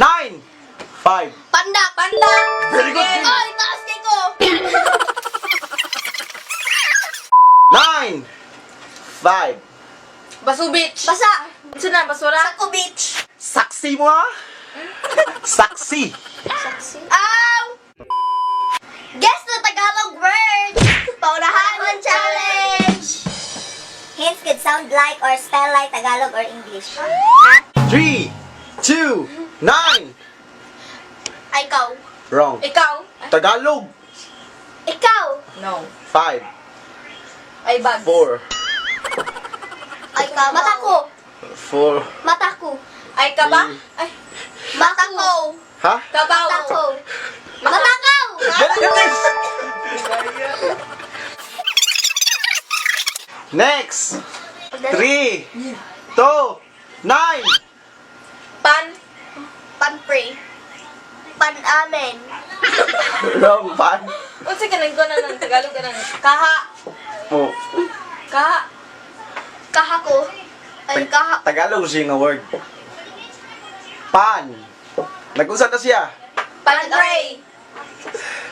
9, 5. Pandak. Pandak. Very good. Sige. Oy, taas kay ko. 9, 5. Basu Beach. Basa. Unsa na basura? Sako Beach. Saksi mo ah. Saksi. Saksi. Aw! Guess the Tagalog word! Paunahan challenge! Hints could sound like or spell like Tagalog or English. 3, 2, 9. Ay, ikaw. Wrong. Ikaw. Tagalog. Ikaw. No. 5, Ay bags. 4, Ay, ikaw. Mata ko. 4. Mata ko. Ay kaba. Three. Ay Mata ko. Ha? kabaw. Mata ko. Matakaw! Very good. Next. Next. 3, 2, 9. Pan. Pan-pray. Pan-amen. Wrong. Pan. Unsa kanang ko na ng Tagalog kanang kaha. Oh. Kaha. Kaha ko. Ay, kaha. Tagalog siya nga word. Pan. Nag-usa na siya. Pan pray.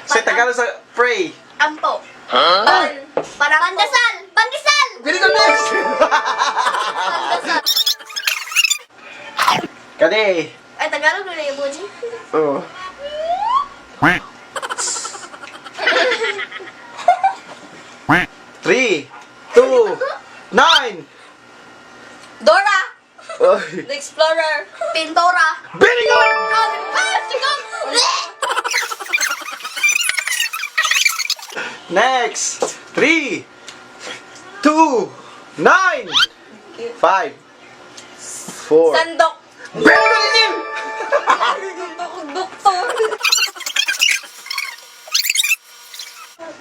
Sa Tagalog sa pray. Ampo. Pan. Parang Pandasal! Pandesal! Very good, next. Pandasal. Kani. Ay, Tagalog na yung emoji. Oh. 3, 2, 9. Dora. Oy. The Explorer. Pintora. Very good. Ah, sigaw! Next. 3, 2, 9, 5, 4. Sandok. Very good, Jim. Doktor.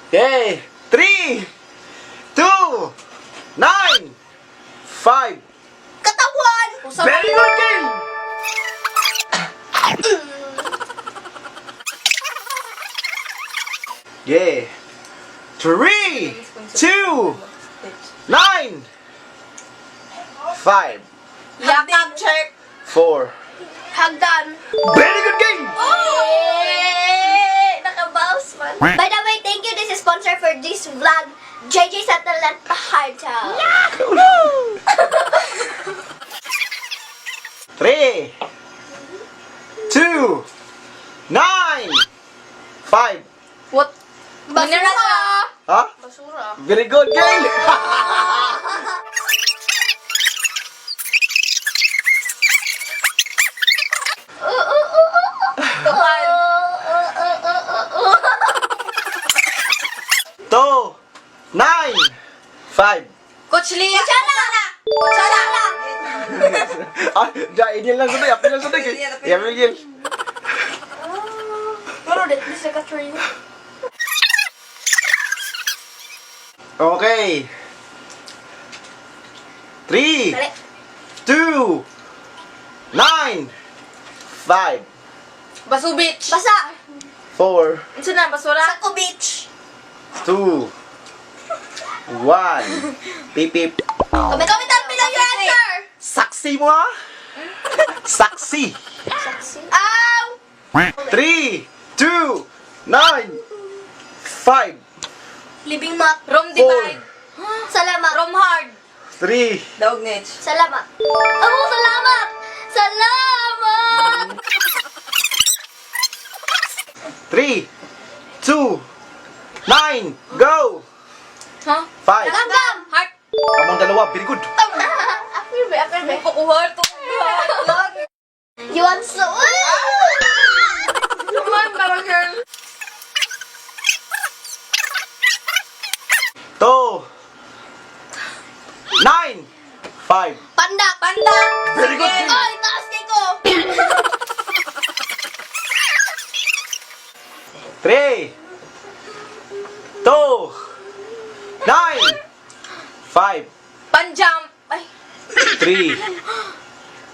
Okay. 3, 2, 9, 5. Katawan! Very good, Kim. Yeah. 3, 2, 9, 5, Yakap check. 4. Hagdan. Very good game. Eh, nakabaus man. By the way, thank you. This is sponsor for this vlog, JJ Sutherland Paharta. 3, 2, 9, 5. What? Basura. Mineral. Huh? Basura. Very good game. Tukan. 2, 9, 5. Coach Lia. Kutsara! Kutsara. Ah, ja, ini lang sudah, apil lang sudah. Ya, apil gil. Pero this is a tree. Okay. 3, Dali. 2, 9, 5, Basu Beach. Basa. 4, Unsa na basura? Sako Beach. 2, 1. Pip, pip. Comment down below your answer. Saksi mo ah. Saksi. Saksi. Ow! 3, 2, 9, 5, Living mat. Room divide. Salamat. Room hard. 3, Dog niche. Salamat. Oh, salamat! Salamat! 3, 2, 9, go! Huh? 5. Langgam! Heart. Kamong dalawa, very good. Ako yun ba? Ako yun ba? Heart. Heart. Log. You want so... Come on, parang girl. 2, 9, 5. Pandak! Pandak. Very good. Sige. Oy, taas kay ko! 3, 2, 9, 5, Pan-jump. Ay. 3,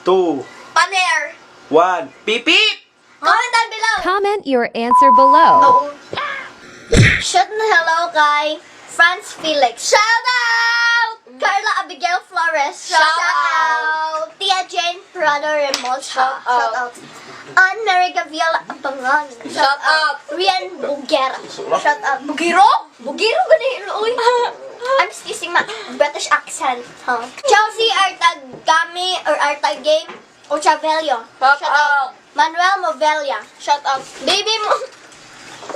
2, Paner! 1. Pip, pip! Comment down below! Comment your answer below. Shout na hello kay Franz Felix. Shout out! Carla Abigail Flores. Shout, Shout out! Tia Jane Prado Remolcha. Shout out. Shout out. Ann Mary Gaviela Abangan. Shout out. Rian Bugera. Shout out. Bugiro? Bugiro gani, oy. I'm just using my British accent, huh? Chelsea Artagami or Artagame Ochavello. Shout out. Manuel Movella. Shout out. Baby mo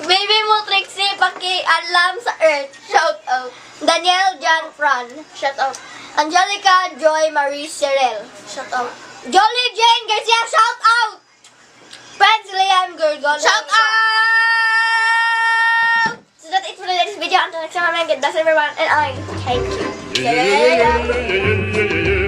Baby mo Trixie pakialam sa Earth. Shout out. Daniel John Fran. Shout out. Angelica Joy Marie Cyril. Shout out. Jolly Jane Garcia, shout out! Friends Liam Gorgon. Shout out! So that's it for the next video. Until next time, God bless everyone, and I thank you. Yeah, yeah, yeah, yeah. Yeah, yeah, yeah, yeah.